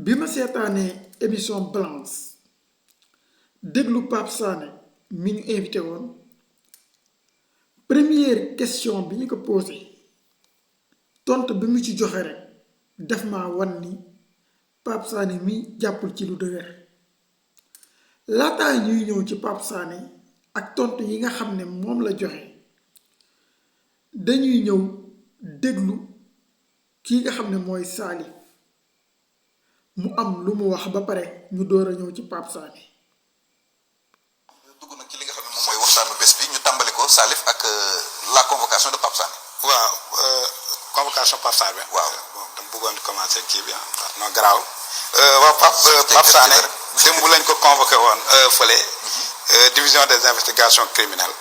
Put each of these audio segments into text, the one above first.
bi ma seetaanee émission Balance déglu Pape Sané mi ñu invité woon première question bi ñu ko posé tontu bi mu ci joxe rek def ma wan ni Pape Sané mi jàppul ci lu dëgër laataa ñuy ñëw ci Pape Sané ak tontu yi nga xam ne moom la joxe dañuy ñëw déglu kii nga xam ne mooy Salif mu am lu mu wax ba pare ñu door a ñëw ci Pape Sané. dugg nag ci li nga xam ne moom mooy waxtaanu bés bi ñu tàmbali ko Salif ak la convocation de Pape Sané. waaw convocation Pape Sané bi. waaw bon dama bëggoon commencer kii bi non garaaw. waaw Pape Sané démb lañ ko convoqué woon fële. division des investigations criminelles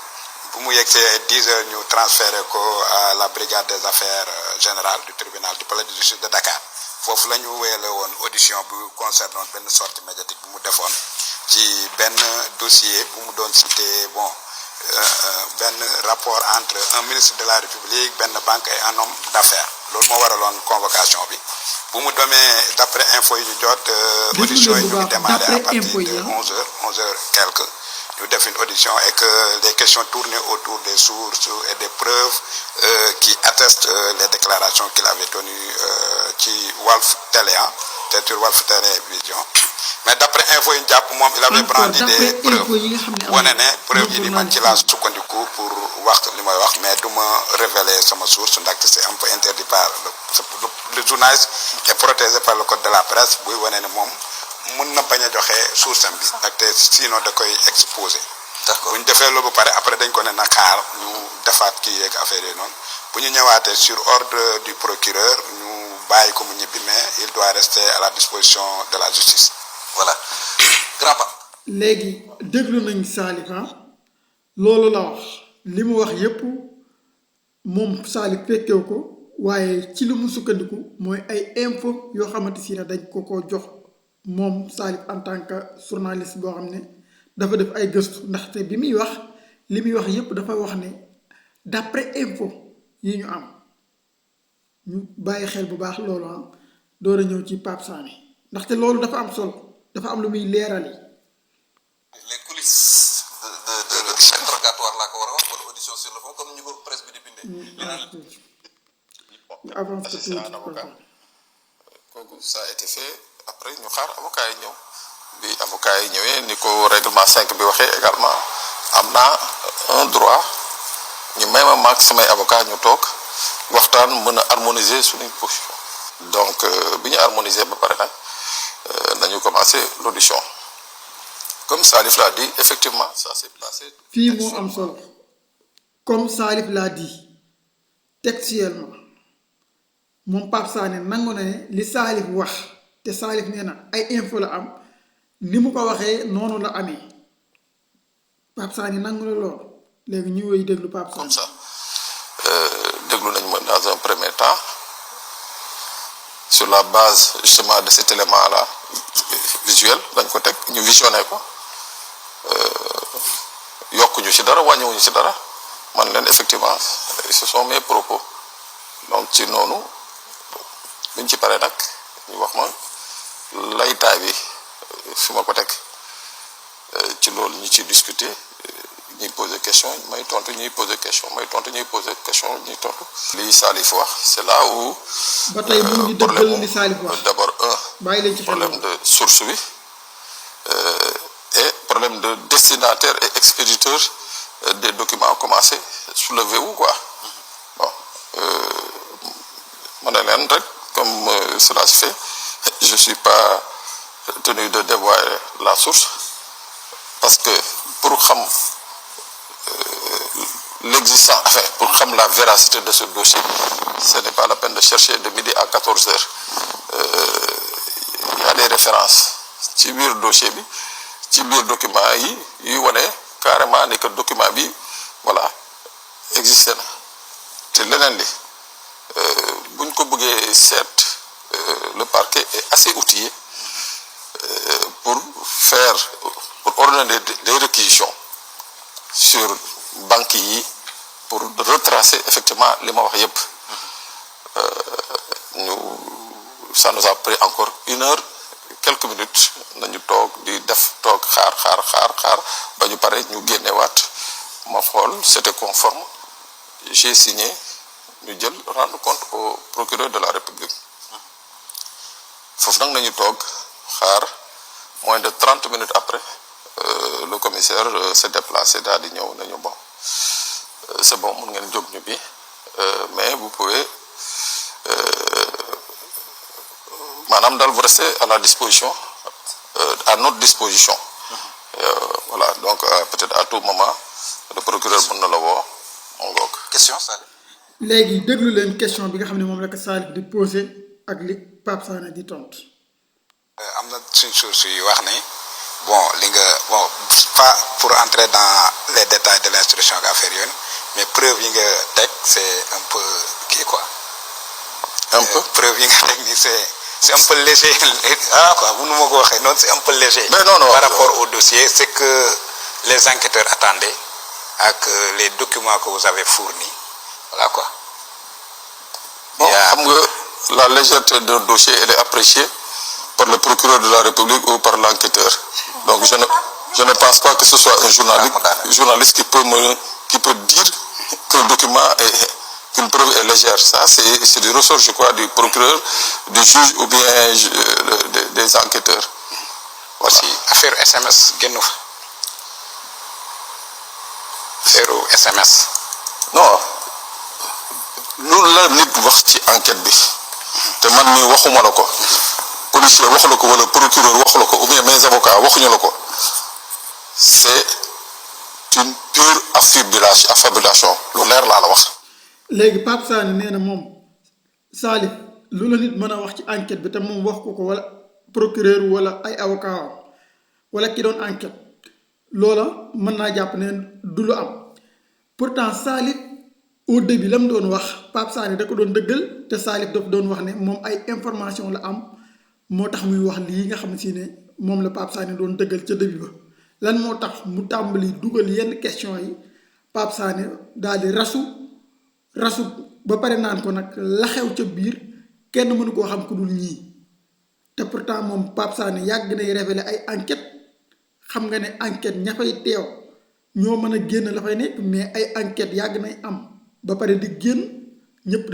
bu mu yegsee 10 heures ñu transféré ko à la brigade des affaires générales du tribunal du palais de justice de Dakar foofu la ñu wéyale woon audition bu concernoon benn sortie médiatique bu mu defoon ci benn dossier bu mu doon cité bon benn rapport entre un ministre de la République benn banque et un homme d'affaires loolu moo waraloon convocation bi bu mu demee d'après info yi ñu jot audition yi ñu ngi démarré à partir de 11 heures quelque ñu def une audition et que les questions tournaient autour des sources et des preuves qui attestent les déclarations qu'il avait tenues ci Walf Télé sur Walf Télévision mais d'après info yi ñu jàpp moom il avait brandi des preuves wane ne preuve yi ni man ci laa sukkandiku pour wax li may wax mais du ma révéler sama source ndaxte c'est un peu interdit par le journaliste est protégé par le code de la presse buy wane ne moom mën na bañ a joxe source am bi ndaxte sinon da koy exposé. d'accord bu ñu defee loolu ba pare après dañ ko ne na xaar ñu defaat kii yeeg affaire yi noonu bu ñu ñëwaatee sur ordre du procureur ñu bàyyi ko mu ñibbi mais il doit rester à la disposition de la justice. voilà grand Pape. léegi déglu nañ Salif loolu la wax li mu wax yépp moom Salif fekkew ko waaye ci li mu sukkandiku mooy ay info yoo xamante si ne dañ ko jox moom Salif en tant que journaliste boo xam ne dafa def ay gëstu ndaxte bi muy wax li muy wax yépp dafa wax ne d'après info yi ñu am ñu bàyyi xel bu baax loolu door a ñëw ci Pape Sané ndaxte loolu dafa am solo dafa am lu muy leerali. les coulisses de l'interrogatoire laa ko war a wax wala audition sur le fond comme ñu ko presse bi di bindee. ñu avance ko tuuti kooku ça a été fait après ñu xaar avocat yi ñëw bi avocat yi ñëwee ni ko règlement 5 bi waxee également am naa un droit ñu may ma maag samay avocat ñu toog waxtaan mën a harmoniser suñuy position donc bi ñu harmoniser ba pare nag nañu commencer l'audition comme Salif l'a dit effectivement ça s'est passé. fii moo am solo comme Salif l'a dit textuellement moom Pape Sané nangu na ne li Salif wax te Salif nee na ay info la am ni mu ko waxee noonu la amee Pape Sané nangu na lool léegi ñu woy déglu Pape Sané. comme ça déglu nañu ma dans un premier temps sur la base justement de cet élément là visuel dañ ko teg ñu visionné ko yokkuñu ci dara wàññiwuñu ci dara man leen effectivement ce sont mes propos donc ci noonu buñ ci paree nag ñu wax ma laytaay bi fi ma ko teg ci loolu ñu ci discuter ñuy poser question may tontu ñuy poser question may tontu ñuy poser question ñuy tontu. li Salif wax c'est là où. ba tey mu ngi dëggal li Salif wax d'abord bàyyi leen ci xel problème de source bi et problème de destinataire et expéditeur des documents commencé soulever wu quoi bon ma ne leen rek comme cela se fait je suis pas tenu de dévoiler la source parce que pour xam l'existence enfin pour xam la véracité de ce dossier ce n'est pas la peine de chercher de midi à 14 heures il y a des références ci biir dossier bi ci biir document yi yuy wane carrément ni que document bi voilà existé na te leneen li buñ ko bëggee seet le parquet est assez outillé pour ordonner des réquisitions sur banques yi pour retracer effectivement li ma wax yépp ça nous a pris encore 1 heure quelques minutes nañu toog di def toog xaar ba ñu pare ñu génnewaat ma xool c'était conforme j'ai signé ñu jël rendre compte au procureur de la République foofu nag nañu toog xaar moins de 30 minutes après le commissaire s'est déplacé daal di ñëw nañu bon c'est bon mun ngeen jóg ñu bi mais vous pouvez maanaam daal vous restez à la disposition à notre disposition voilà donc peut-être à tout moment le procureur mën na la woo mu ngoog. question Salif. léegi déglu leen question bi nga xam ne moom la ko Salif di posé ak li Pape Sané di tontu. am na suñ source yu wax ni bon li nga bon pas pour entrer dans les détails de l'instruction ak affaire yooyu mais preuve yi nga teg c'est un peu kii quoi. un peu preuve yi nga teg ni c'est un peu léger quoi bu nu ma ko waxee noonu c'est un peu léger. mais non par rapport au dossier c'est que les enquêteurs attendaient ak les documents que vous avez fournis voilà quoi. bon xam nga la légèreté d'un dossier elle est appréciée par le procureur de la République ou par l'enquêteur donc je ne pense pas que ce soit un journaliste qui peut dire qu'un document qu'une preuve est légère. Ça c'est du ressort je crois du procureur, du juge ou bien des enquêteurs. Voilà. Aussi affaire SMS génn fa affaire SMS. non loolu la nit wax ci enquête bi te man mii waxuma la ko policier waxu la ko wala procureur waxu la ko ou bien mes avocats waxuñu la ko c'est une pure affabulation lu leer laa la wax. léegi Pape Sané nee na moom Salif lu la nit mën a wax ci enquête bi te moom wax ko wala procureur wala ay avocat wala ki doon enquête loola mën naa jàpp ne du lu am pourtant Salif au début la mu doon wax Pape Sané da ko doon dëggal te Salif daf doon wax ne moom ay information la am moo tax muy wax lii nga xam si ne moom la Pape Sané doon dëggal ca début ba lan moo tax mu tàmbali dugal yenn question yi Pape Sané daal di rasu ba pare naan ko nag la xew ca biir kenn mënu koo xam ku dul ñii te pourtant moom Pape Sané yàgg nay révéler ay enquête xam nga ne enquête ña fay teew ñoo mën a génn la fay nekk mais ay enquête yàgg nay am ba pare di génn ñëpp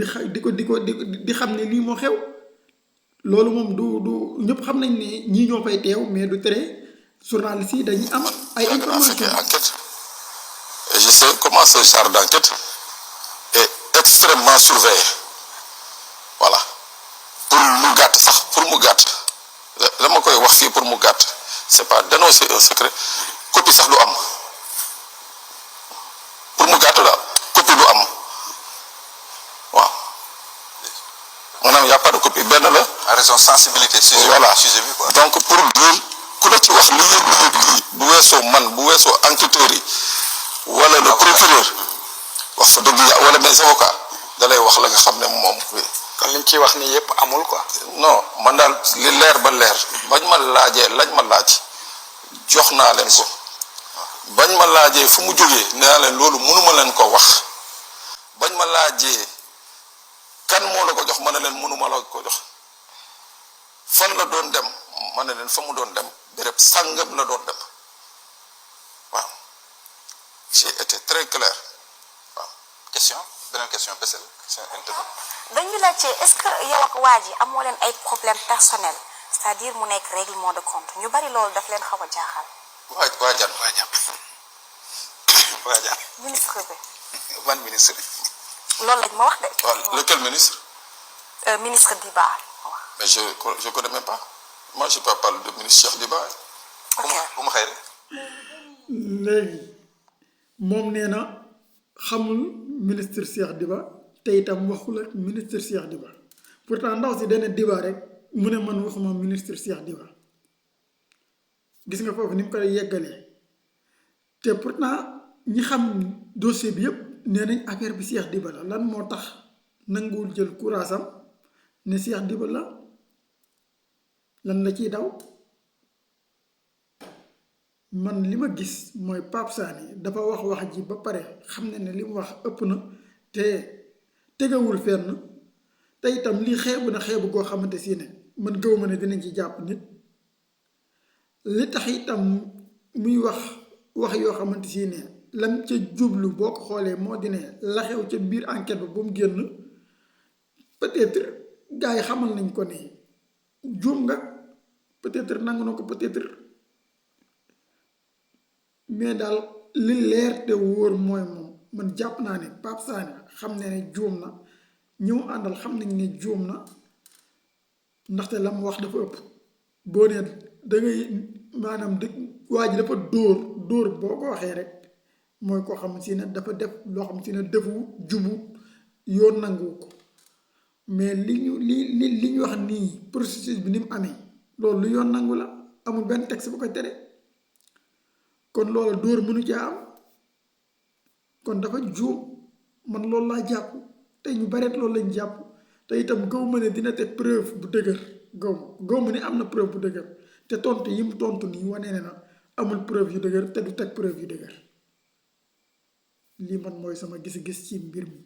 di xam ne lii moo xew loolu moom du ñëpp xam nañ ne ñii ñoo fay teew mais du tere journalistes yi dañuy am ay information enquête et je sais comment ce genre d'enquête est extrêmement surveillé voilà pour mu gàtt dama koy wax fii pour mu gàtt c'est pas dénoncer un secret copie sax du am pour mu gàtt daal copie du am waaw maanaam y a pas de copie benn la. à raison sensibilité sujet voilà sujet bi quoi. donc pour dire ku la ci wax lii bu weesoo man bu weesoo enquêteurs yi wala le procureur wax fa dëgg ya wala mes avocats da lay wax la nga xam ne moom. kon liñ ciy wax ni yëpp amul quoi. non man daal li leer ba leer bañ ma laajee lañ ma laaj jox naa leen ko bañ ma laajee fu mu jógee nee naa leen loolu mënuma leen ko wax bañ ma laajee kan moo la ko jox ma ne leen mënuma la ko jox fan la doon dem ma ne leen fa mu doon dem béréb sàngam la doon dem waaw j'ai été très clair waaw. question beneen question Bessel question interview. dañu laajte est-ce que yow ak waa ji amoo leen ay problème personnel c'est-à-dire mu nekk règlement de compte ñu bari loolu daf leen xaw a jaaxal. Waajal ministre bi. ban ministre. loolu lañ ma wax de. waaw lequel ministre. ministre Diba. mais je connais même pas moi je peux pas parler de ministre Cheikh Diba. ok bu ma xëy rek. léegi moom nee na xamul ministre Cheikh Diba te itam waxul ak ministre Cheikh Diba pourtant ndaw si dana Diba rek mu ne man waxuma ministre Cheikh Diba gis nga foofu ni mu koy yeggalee te pourtant ñi xam dossier bi yëpp nee nañ affaire bi Cheikh Diba la lan moo tax nanguwul jël courage am ne Cheikh Diba la lan la ciy daw. man li ma gis mooy Pape Sané dafa wax ji ba pare xam ne li mu wax ëpp na te tegawul fenn te itam lii xeebu na xeebu goo xamante si ne man gëw ma ne dinañ ci jàpp nit li tax itam muy wax yoo xamante si ne lam ca jublu boo ko xoolee moo di ne la xew ca biir enquête ba mu génn peut-être gars yi xamal nañ ko ne juum nga peut-être nangu na ko peut-être mais daal li leer te wóor mooy moom man jàpp naa ne Pape Sané xam ne ne juum na ñëw àndal xam nañ ne juum na ndaxte la mu wax dafa ëpp boo nee da ngay maanaam waa ji dafa dóor boo ko waxee rek mooy koo xam si ne dafa def loo xam si ne defu jubu yoon nangu ko mais li ñu wax nii processus bi ni mu amee loolu lu yoon nangu la amul benn texte bu ko tere kon loolu dóor mënu caa am kon dafa juum man loolu laa jàpp te ñu bareet loolu lañ jàpp te itam gaw ma ne dina teg preuve bu dëgër gaw ma ne am na preuve bu dëgër te tontu yi mu tontu nii wane ne na amul preuve yu dëgër te du teg preuve yu dëgër lii man mooy sama gis-gis ci mbir mi